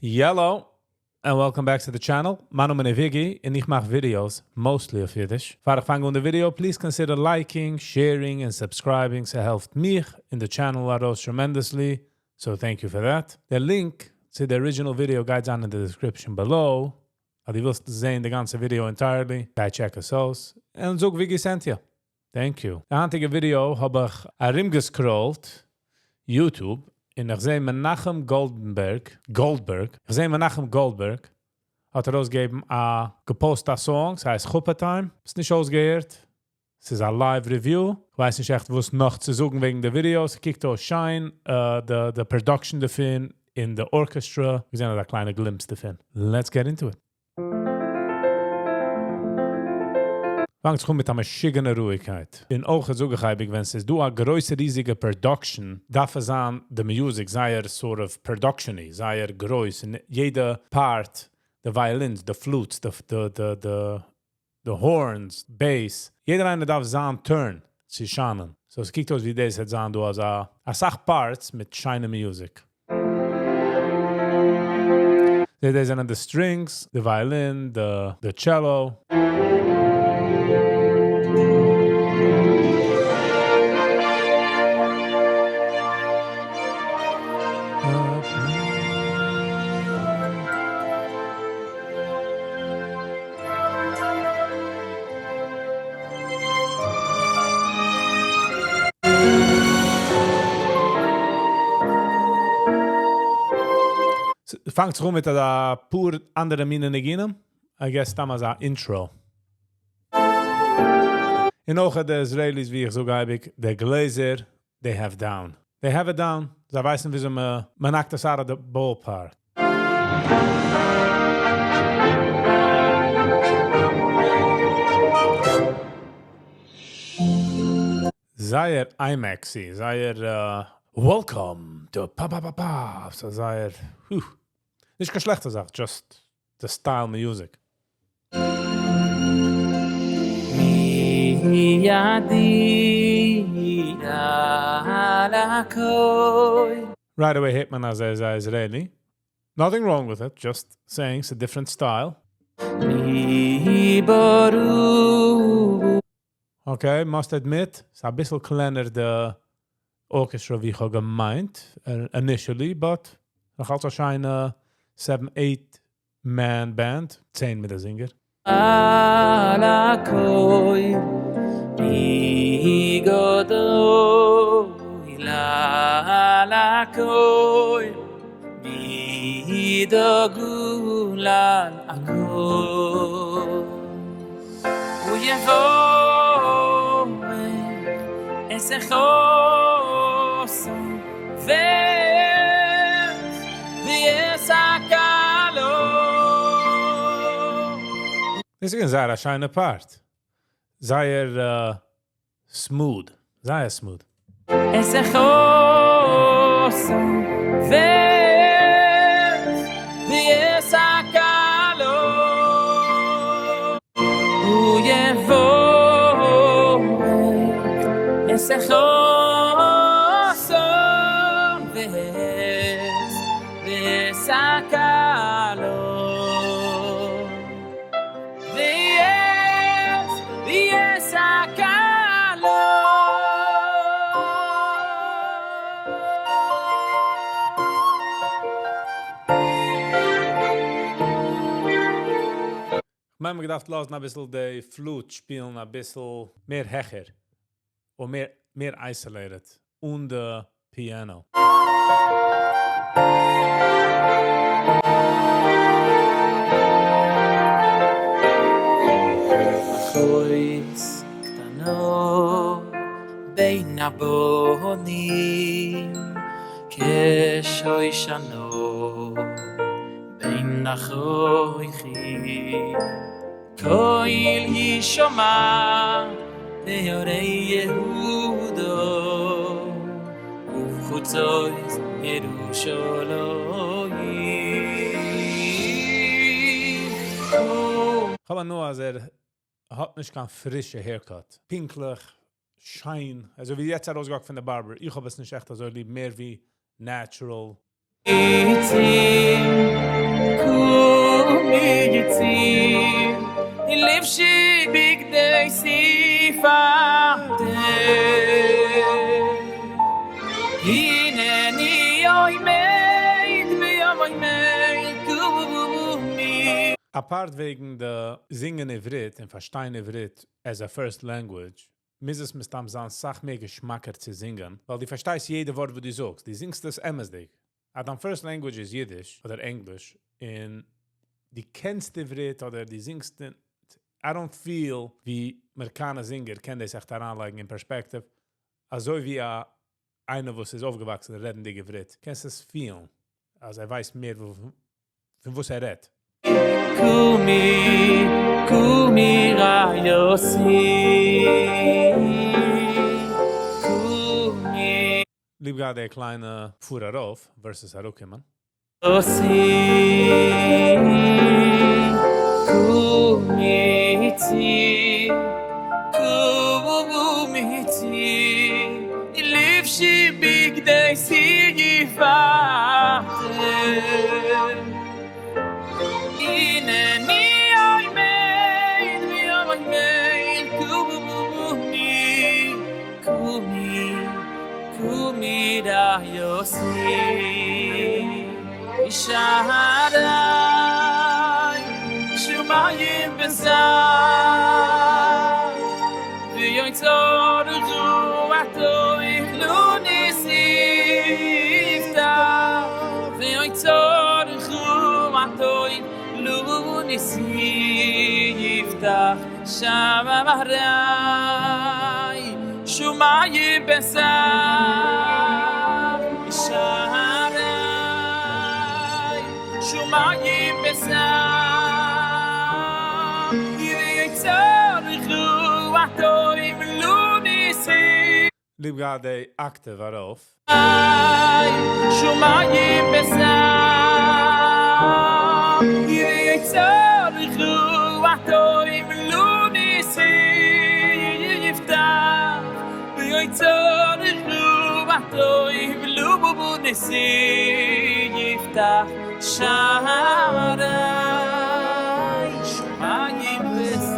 Hello and welcome back to the channel. מיין נאמען איז Viggy און איך מאך videos mostly אויף אידיש. פאר איך פאנג אן די video, please consider liking, sharing און subscribing. ס'העלפט מיך און די channel ארויס tremendously, so thank you for that. דער link צו די original video גייט זיין אין די description below. אז דו ווילסט זען די גאנצע video entirely, גיי check עס אויס און זאג Viggy sent you. Thank you. די היינטיגע ווידיאו האב איך ארומגעסקראלט YouTube און איך זעה מנחם גאלדענבערג, גאלדבערג, איך זעה מנחם גאלדבערג האט ארויסגעגעבן א, געפאוסט א song, ס'הייסט חופה Time, עס נישט אויסגעהערט, ס'איז א live review, כ'ווייס נישט עכט וואס נאך צו זאגן וועגן די ווידיאו, ס'קוקט אויס שיין, די די production דערפון און די orchestra, געזען אזא קליינע glimpse דערפון. Let's get into it. פאנגט זיך אן מיט א משוגענע רואיגקייט. און אויך זאג איך אייביג ווען ס'איז דא א גרויסע ריזיגע production דארף עס זיין די music זייער sort of production י, זייער גרויס און יעדע part, די violins, די flutes, די די די די horns, bass, יעדער איינער דארף זיין turn צו שיינען, so ס'קוקט אויס ווי דאס העט זיין דא אזא אסאך parts מיט שיינע music. זעט דאס זענען די strings, די violin, די cello. ס'פאנגט זיך אן מיט אזא פאר אנדערע מיני ניגונים, I guess סתם אזא intro. און אויך די Israelis ווי איך זאג אייביג, די גלעזער, they have down. They have it down. זיי ווייסן וויאזוי מ'נאקט עס out of the ballpark. זייער IMAX י, זייער welcome to פא פא פא פא, ס'איז זייער, נישט קיין שלעכטע זאך, just די style music. Right away הערט מען אז ער איז א Israeli. Nothing wrong with it, just saying ס'איז different style. Okay, must admit, ס'איז אביסל קלענער די orchestra ווי איך האב געמיינט initially, but נאך אלץ א שיינע seven eight man band, 10 מיט די זינגער. דאס איז געווען זייער א שיינע part. זייער smooth. זייער smooth. כ'מיין מ'האט געדארפט לאזן אביסל די flute שפילן אביסל מער העכער און מער מער isolated אן די piano. כ'האב הנאה אז ער האט נישט קיין פרישע haircut. פונקטליך, שיין, אזוי ווי יעצט ארויסגעוואקט פון די barber. איך האב עס נישט עכט אזוי ליב, מער ווי natural. Apart וועגן די זינגען עברית און פארשטיין עברית as a first language, מוז עס מסתם זיין סאך מער געשמאקער צו זינגען, ווייל דו פארשטייסט יעדע ווארט וואס דו זאגסט, דו זינגסט עס אמת'דיג. אז דיין first language איז אידיש אדער ענגליש און דו קענסט עברית אדער דו זינגסט, I don't feel ווי אמעריקאנער זינגער קען דאס עכט אריינלייגן אין perspective, אזוי ווי א איינער וואס איז אויפגעוואקסן רעדנדיג עברית. קענסט עס feel ן, אז ער ווייסט מער פון וואס ער רעדט. קומי, קומי רעיותי, קומי ליב געהאט די קליינע פאר ארויף versus אראפקומען. יוסי, קומי צי, קומי צי, לבשי בגדי שגפתך. הנני עומד ועומד, קומי, קומי, קומי רעיותי, שערי שמים פתח, ואוצרך הטוב לו נס יפתח, ואוצרך הטוב לו נס יפתח, שערי שמים פתח, שערי שמים פתח, ואוצרך הטוב לו נס ליב געהאט די octave ארויף. שמים פתח, ואוצרך הטוב לו נס יפתח, ואוצרך הטוב לו נס יפתח, שערי שמים פתח.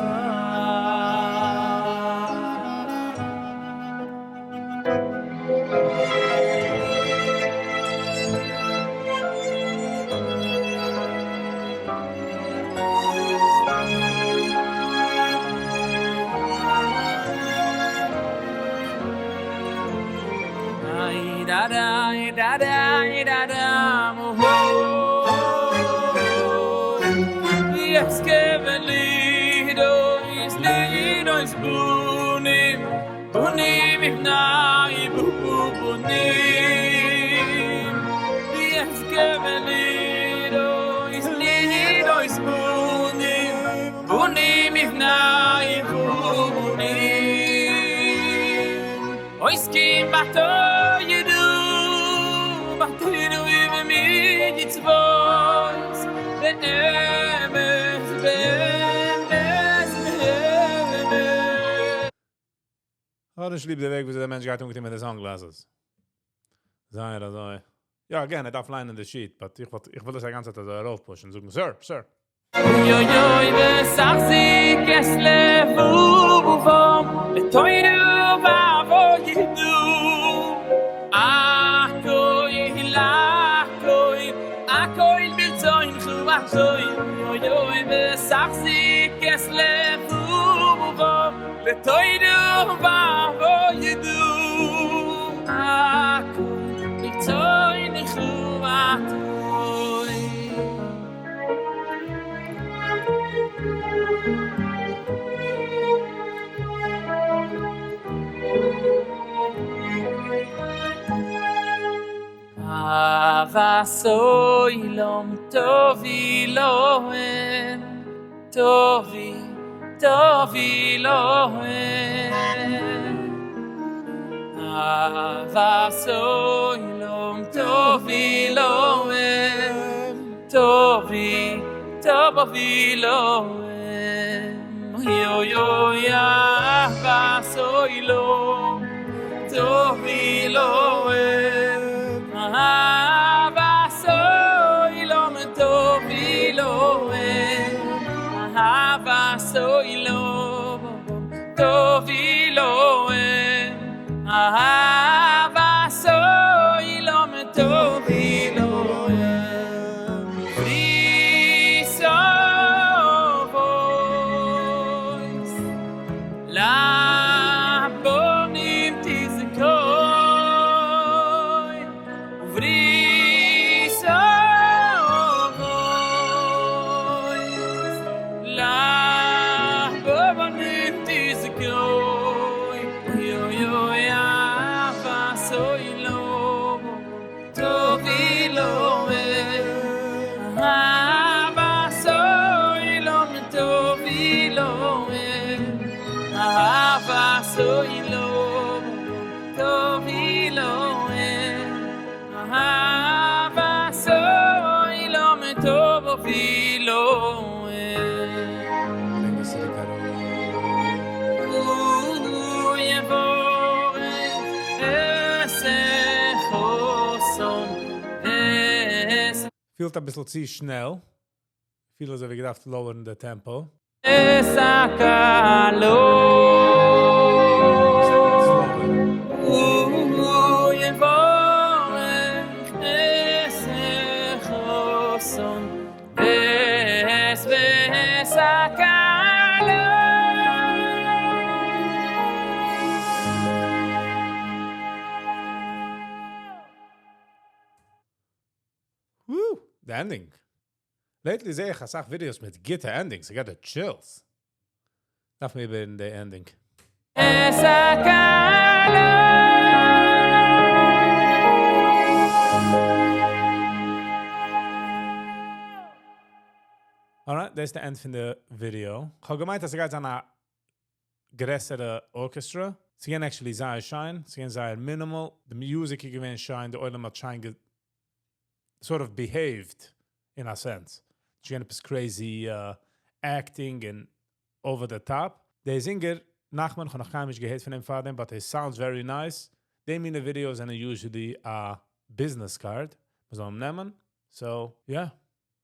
Da da da da da da mo Yes keven lido is lido is bunim bunim ifnai bu bunim Yes keven lido is lido is bunim bunim ifnai bu bunim Ois kim bato yedu bato yedu mi mitzvos be'emes be'emes be'emes. האב נישט ליב די וועג ווי דער מענטש גייט אנגעטון מיט די sunglasses. זייער אזוי. יא, again, ער דארף ליינען די sheet, but איך וויל דאס די גאנצע צייט אזוי ארויפpush ן, זאגן, "Sir, sir." אוי אוי אוי וסחזיק es לבובם לתוירו ועבוידו אכוי לאכוי אכוי ברצוין חובתוי אוי אוי וסחזיק es לבובם לתוירו ועבוידו אכוי ברצוין חובתוי. אהבת עולם טובי להם, טובי, טובי להם. אהבת עולם טובי להם, טובי, טובי להם. יו יו אהבת עולם טובי להם, אהבת עולם טובי להם, אהבת עולם טובי להם, אהבת עולם טובי להם. פריסה ברענג עס צוריק אראפ. פילט אביסל צו שנעל. פיל אזוי ווי געדארפט lower ן די tempo. Slower. Woo, the ending. Lately זע איך אסאך videos מיט גוטע endings. I got the chills. דארף מיר איבער די ending. Alright, דאס איז די end פון די video. איך האב געמיינט, אז עס גייט זיין א גרעסערע orchestra. ס'איז געווען actually זייער שיין. ס'איז געווען זייער minimal. The music איז געווען שיין. די עולם האט שיין sort of behaved in a sense. נישט געווען עפעס crazy acting and over the top. דער singer, Nachman, איך האב נאך קיינמאל נישט געהערט פון אים פארדעם, but he sounds very nice. די מינע videos זענען usually a business card. מ'זאל אים נעמען. So, yeah.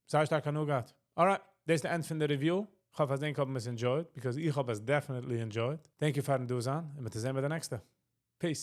זייער שטארק הנאה געהאט. Alright, דאס איז די end פון די review. איך האף, אז ענק האבן עס enjoyed, because איך האב עס definitely enjoyed. Thank you פארן דא זיין, און מיר זעען ביי די נעקסטע. Peace.